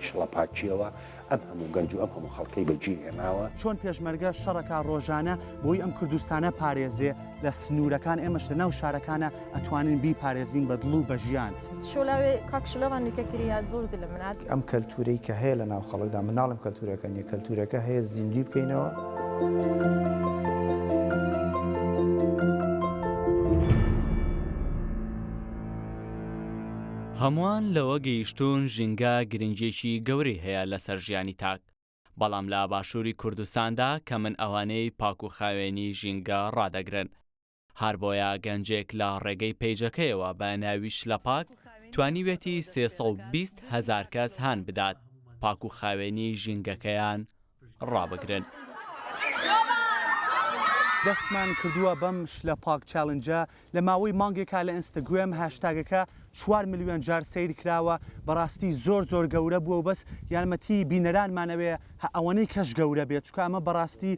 شڵەپاکییەوە ئەم هەموو گەنج و ئەم هەموو خەڵکەی بە گیر هێناوە. چۆن پێشمەرگە شەڕەکا ڕۆژانە بۆی ئەم کوردستانە پارێزێ لە سنوورەکان ئێمەش لە ناو شارەکانا ئەتوانین بیپارێزین بە دڵ و بە ژیان. شۆلاوێ کاک شلۆڤان نوکە کریا زۆر دلم منات. ئەم کەلتورەی کە هەیە لە ناو خەڵکدا، من ناڵێم کەلتورەکە نییە، کەلتورەکە هەیە زیندووی بکەینەوە. هەمووان لەوە گەیشتوون ژینگە گرنگیەکی گەورەی هەیە لەسەر ژیانی تاک، بەڵام لە باشووری کوردستاندا کەمن ئەوانەی پاک و خاوێنی ژینگە ڕادەگرن. هەربۆیە گەنجێک لە ڕێگەی پەیجەکەیەوە بە ناوی شلەپاک توانیویەتی 320 هەزار کەس هان بدات پاک و خاوێنی ژینگەکەیان ڕابگرن. دەستمان کردووە بەم شلە پاک challenge ە لە ماوەی مانگێکا لە ئینستاگرام هاشتاگەکە چوار ملیۆن جار سەیر کراوە بەڕاستی زۆر زۆر گەورە بووە و بەس یارمەتی بینەرانمان ئەوێ هە ئەوەنەی کەش گەورە بێت چونکە ئەمە بەڕاستی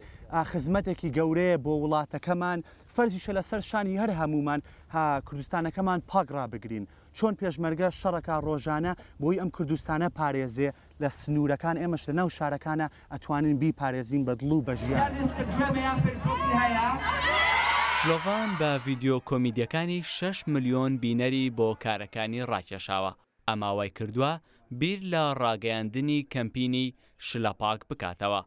خزمەتێکی گەورەیە بۆ وڵاتەکەمان فەرزیشە لەسەر شانی هەر هەموومان ها کوردستانەکەمان پاک ڕابگرین چۆن پێشمەرگە شەڕەکا ڕۆژانە بۆی ئەم کوردستانە پارێزێ لە سنوورەکان ئێمەش لە ناو شارەکانا ئەتوانین بیپارێزین بە دڵ و بە ژیان. یان ئینستاگرامە یان فەیسبووکی هەیە؟ شلۆڤان بە ڤیدیۆ کۆمیدیەکانی شەش ملیۆن بینەری بۆ کارەکانی ڕاکێشاوە، ئەمە وای کردووە بیر لە ڕاگەیاندنی کەمپینی شلەپاک بکاتەوە.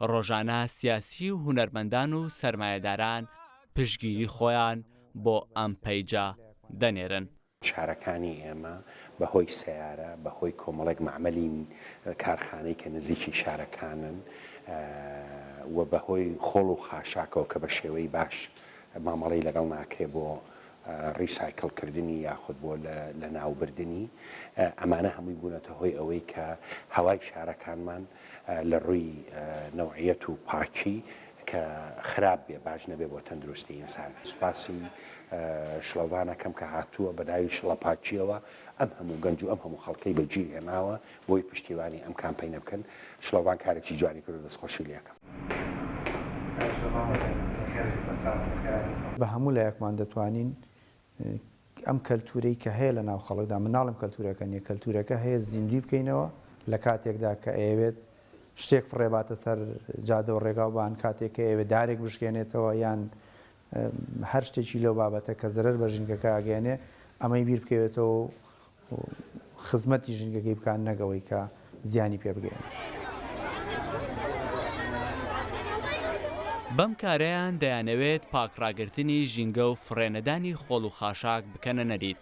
ڕۆژانە سیاسی و هونەرمەندان و سەرمایەداران پشتگیری خۆیان بۆ ئەم پەیجە دەنێرن. شارەکانی ئێمە بە هۆی سەیارە، بە هۆی کۆمەڵێک مەعمەلی کارخانەی کە نزیکی شارەکانن و بە هۆی خۆڵ و خاشاکەوە کە بە شێوەی باش مامەڵەی لەگەڵ ناکرێ بۆ ڕیسایکڵ کردنی یاخود بۆ لەناوبردنی، ئەمانە هەمووی بوونەتە هۆی ئەوەی کە هەوای شارەکانمان لە ڕووی نەوعیەت و پاکی کە خراپ بێ باش نەبێ بۆ تەندروستی ئینسان. سوپاسی شڵەڤان ئەکەم کە هاتووە بە ناوی شڵەپاکیەوە ئەم هەموو گەنج و ئەم هەموو خەڵکەی بە گیر هێناوە بۆی پشتیوانی ئەم کامپەینە بکەن. شڵەڤان کارێکی جوانی کردوە دەستخۆشی لێ ئەکەم. بە هەموو لایەکمان دەتوانین ئەم کەلتورەی کە هەیە لە ناو خەڵکدا، من ناڵێم کەلتورەکە نییە، کەلتورەکە هەیە زیندووی بکەینەوە، لە کاتێکدا کە ئەیەوێت شتێک فڕێباتە سەر جادە و ڕێگاو بان، کاتێک کە ئەیەوێت دارێک بشکێنێتەوە یان هەر شتێکی لەو بابەتە کە زەرەر بە ژینگەکە ئەگەیەنێ، ئەمەی بیر بکەوێتەوە و خزمەتی ژینگەکەی بکات نەک ئەوەی کە زیانی پێ بگەیەنێت. بەم کارەیان دەیانەوێت پاکڕاگرتنی ژینگە و فڕێنەدانی خۆڵ و خاشاک بکەنە نەریت،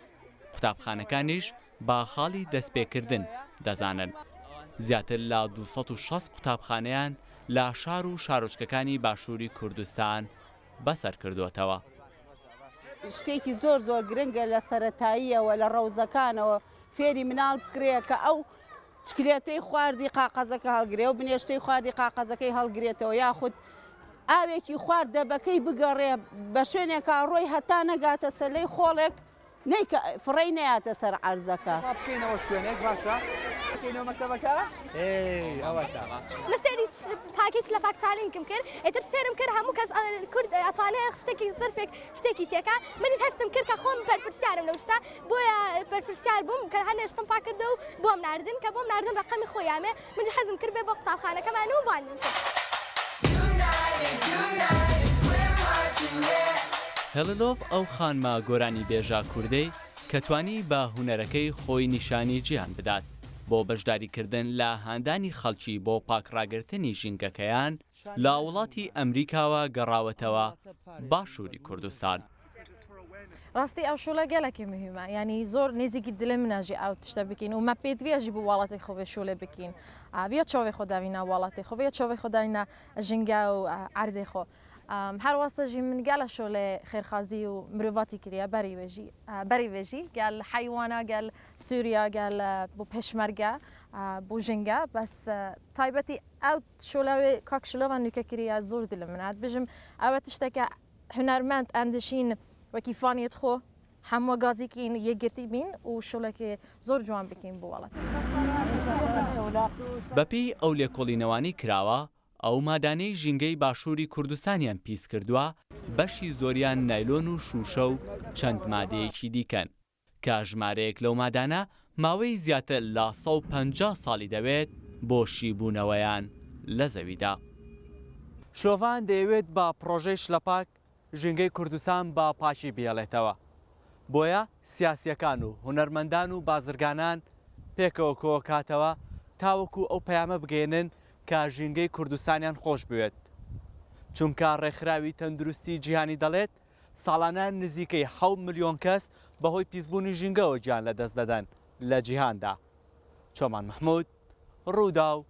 قوتابخانەکانیش بە خاڵی دەستپێکردن دەزانن. زیاتر لە 260 قوتابخانەیان لە شار و شارۆچکەکانی باشووری کوردستان بەسەرکردووەتەوە. شتێکی زۆر زۆر گرنگە لە سەرەتاییەوە لە ڕەوزەکانەوە فێری مناڵ بکرێ کە ئەو چکلێتەی خواردی قاقەزەکە هەڵگرێ و بنێشتەی خواردی قاقەزەکەی هەڵگرێتەوە یاخود ئاوێکی خوارد دەبەکەی بگەڕێ بە شوێنێکا ڕۆی هەتا نەگاتە سەلەی خۆڵێک نەیکا فڕێی نەیاتە سەر عەرزەکە. با بکەینەوە شوێنێک باشە بکەینەوە مەکتەبەکە ئێی ئەوەتە. لە سەیری پاکیج لە پاک چالینکم کرد ئیتر سێرم کرد هەموو کەس کورد ئەتوانێ شتێکی زرفێک شتێکی تێکا منیش هەستم کرد کە خۆم بەرپرسیارم لەو شتە بۆیە بەرپرسیار بووم کە هەنێ شتم پاک کردە و بۆم ناردن کە بۆم ناردن ڕەقەمی خۆیانێ منیش حەزم کرد بێ بۆ قوتابخانەکەمان و بانگم کرد. هێڵیلۆڤ ئەو خانمە گۆرانیبێژە کوردەی کە توانی بە هونەرەکەی خۆی نیشانی جیهان بدات بۆ بەشداریکردن لە هاندانی خەڵکی بۆ پاکڕاگرتنی ژینگەکەیان لە وڵاتی ئەمریکاوە گەڕاوەتەوە باشووری کوردستان. ڕاستی ئەو شۆلە گەلەکی مهمە یعنی زۆر نزیکی دلێ منە ژی ئەو تشتە بکەین و مە پێدویە ژی بۆ وڵاتی خۆ شۆلێ بکەین ویا چاوێ خۆ داوینا وڵاتی خۆ ویا چاوێ خۆ داوینا ژینگە و عەردێ خۆ هەر واسە ژی من گەلە شۆلێ خێرخازی و مرۆڤاتی کریە بەری وێژی بەری وێژی گەل حەیوانە گەل سووریا گەل بۆ پێشمەرگە بۆ ژینگە بەس تایبەتی ئەو شۆلاوێ کاک شلۆڤان نوکە کریە زۆر دلم من بژم ئەوە تشتەکە هونەرمەند ئەندشین وەکی فانیت خۆ هەموو گازیکین یەکگرتی بین و شۆلەکێ زۆر جوان بکەین بۆ وڵات. بەپێی ئەو لێکۆڵینەوانەی کراوە، ئەو مادانەی ژینگەی باشووری کوردستانیان پیس کردووە، بەشی زۆریان نایلۆن و شووشە و چەند مادەیەکی دیکەن، کە ژمارەیەک لەو مادانە ماوەی زیاتر لە 150 ساڵی دەوێت بۆ شیبوونەوەیان لە زەویدا. شلۆڤان دەیەوێت بە پڕۆژەی شلەپاک ژینگەی کوردستان بە پاکی بهێڵێتەوە، بۆیە سیاسییەکان و هونەرمەندان و بازرگانان پێکەوە کۆکاتەوە تاوەکو ئەو پەیامە بگەیەنن کە ژینگەی کوردستانیان خۆش بوێت، چونکە ڕێکخراوی تەندروستی جیهانی دەڵێت ساڵانە نزیکەی حەوت ملیۆن کەس بەهۆی پیسبوونی ژینگەوە گیان لەدەست دەدەن لە جیهاندا. چۆمان مەحمود، رووداو.